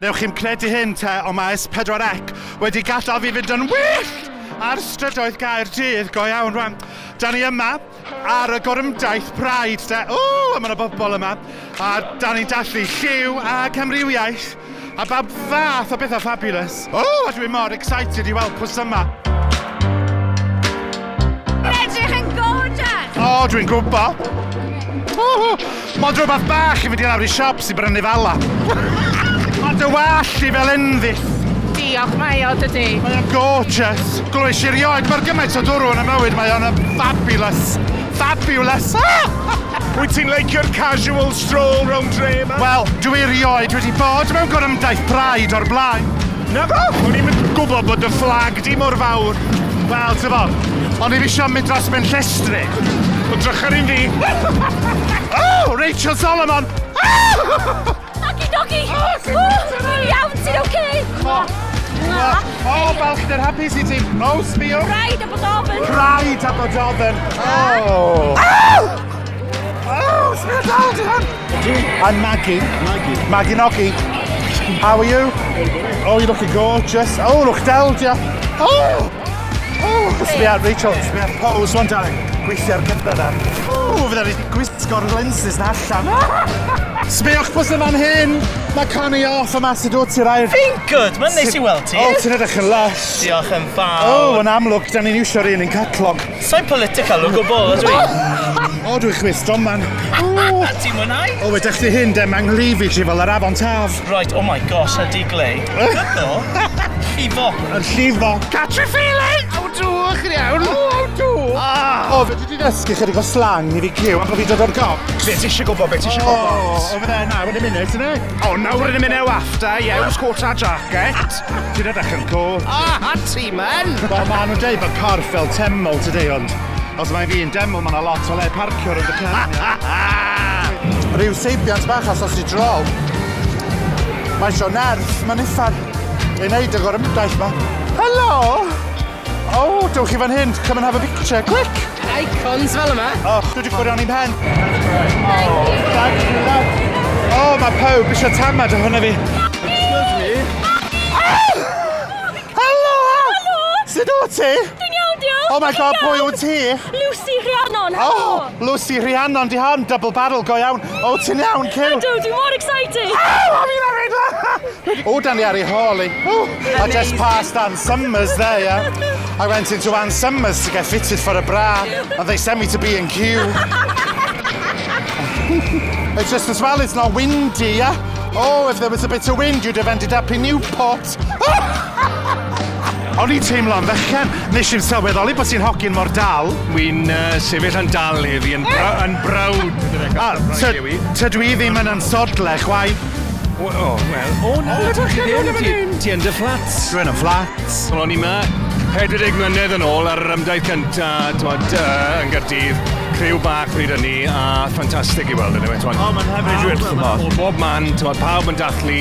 Newch chi'm credu hyn te, ond mae S4C wedi gadael fi fynd yn wyllt ar strydoedd Gaerdydd go iawn rwan. Da ni yma ar y gorymdaith Pride te. Ww, a mae yna bobl yma. A da ni'n dathlu lliw ac amrywiaeth a bob fath o bethau fabulous. O, a dwi mor excited i weld pwy sy yma. Edrych yn gorgeous! O, dwi'n gwybod. Ww, Mond rhywbeth bach i fynd i lawr i siop i brynu fala. Mae dy wallt i fel enfys. Diolch, mae o, dydy. Mae o'n gorgeous. Glywais i erioed mor gymaint o dwrw yn y mywyd. Mae o'n fabulous. Fabulous. Ah! Wyt ti'n leicio'r casual stroll rownd dre 'ma? Wel, dwi erioed wedi bod mewn gorymdaith Pride o'r blaen. Na fo? O'n i'm yn gwybod bod dy fflag di mor fawr. Wel, ti'n fo, o'n i'm eisiau mynd dros ben llestri. O, drycha ar un fi. Oh, Rachel Solomon! Oci doci! Ti'n iawn, ti'n oce? O, balchder hapus i ti. O, sbio. Pride a bod ofn. Pride a bod ofn. Oh. Oh, sbio dal di hwn. I'm Maggie. Maggie. Maggie Noggy. How are you? Oh, you're looking gorgeous. Oh, look, del di. Oh! Oh, sbia, Rachel, sbia, pose one, darling. Gweithio ar gyfer na. O, fydda ni gwisgo'r lenses na allan. Sbiwch pwy sy'n fan hyn. Mae Connie off yma sydd o ti'r air. Fi'n good, mae'n neis i weld ti. O, ti'n edrych yn lush. Diolch yn fawr. O, yn amlwg, da ni'n iwsio'r un un catalog. Sa'n political o gwbl, ydw i? O, dwi'n chwys doman. O, Ti'n mwynhau? o, wedych chi hyn, de, mae'n nghlif i ti fel yr afon Taf. Right, oh my gosh, ydy glei. Good though. Llifo. Yn llifo. Catch a feeling! O, dwch yn iawn. O, do! O, fe di dysgu chydig o slang i fi cyw, am bod fi dod o'r gob. Be ti eisiau gwybod, be ti eisiau O, gwybod? over there now in a minute, isn't it? O, nawr yn y mynd after, yeah, who's caught our jacket? Ti'n edrych yn cool. Ah, a ti, man. Wel, maen nhw'n dweud bod corff fel teml today, ond os mae fi'n deml, mae yna lot o le parcio rownd y cefn. Rhyw seibiant bach a sausage roll. Mae isio nerth, mae'n uffar i wneud y gorymdaith ma. Helo! Oh, dewch i fan hyn, come and have a picture, quick! Icons fel yma. Oh, dwi wedi gwirion i'n pen. Oh, thank you, love. Oh, mae pawb eisiau tamad o hwnna fi. Excuse me. Helo! Helo! Sut o ti? Dwi'n iawn, diolch. Oh my God, pwy wyt ti? Lucy Rhiannon, Oh, helo. Lucy Rhiannon, di hon, double barrel go iawn. Oh, ti'n iawn, Cyw? Ydw, dwi'n mor excited. Oh, fi'n hefyd! Oh, dan ni ar ei hôl i. Oh, I just passed Ann Summers there, yeah. I went into Ann Summers to get fitted for a bra, and they sent me to B&Q. It's just as well it's not windy, yeah? Oh, if there was a bit of wind, you'd have ended up in Newport. O'n i'n teimlo'n fechan. Nes i'n sylweddoli bod ti'n hogyn mor dal. Wy'n sefyll yn dal heddi, yn, yn browd. A, tydw i ddim yn ansodle, chwaith. O, wel, o na, ti ddim, ti yn dy fflats. Dwi'n yn fflats. Wel, o'n i ma 40 mlynedd yn ôl ar yr ymdaith cynta, t'mod, yn Gaerdydd, criw bach pryd hynny, a ffantastig i weld anyway, t'mod. O, mae'n hyfryd dwi wrth fy modd. O bob man, t'mod, pawb yn dathlu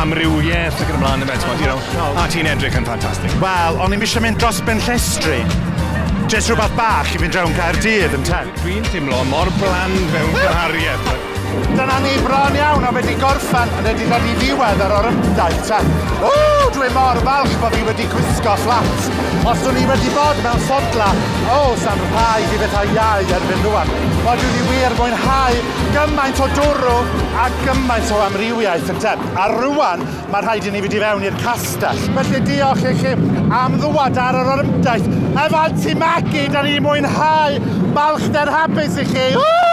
amrywiaeth ac yn y blaen, yfe, t'mod, a ti'n edrych yn ffantastig. Wel, o'n i'm eisiau mynd dros ben llestri. Just rhywbeth bach i fynd rownd Caerdydd yn te. Dwi'n teimlo mor bland mewn cymhariaeth. Dyna ni bron iawn a wedi gorffen yn wedi dod i ddiwedd ar orymdaith te. O, dwi mor falch bod fi wedi gwisgo fflat. Os o'n i wedi bod mewn sodla, o, sa'n rhaid i bethau iau erbyn rwan. Wel, dwi wedi wir mwynhau gymaint o dwrw a gymaint o amrywiaeth yn te. A rwan, mae rhaid i ni fynd i fewn i'r castell. Felly diolch i chi am ddwad ar yr orymdaith. Efo Aunty Maggie, da ni'n mwynhau balchder hapus i chi. Woo!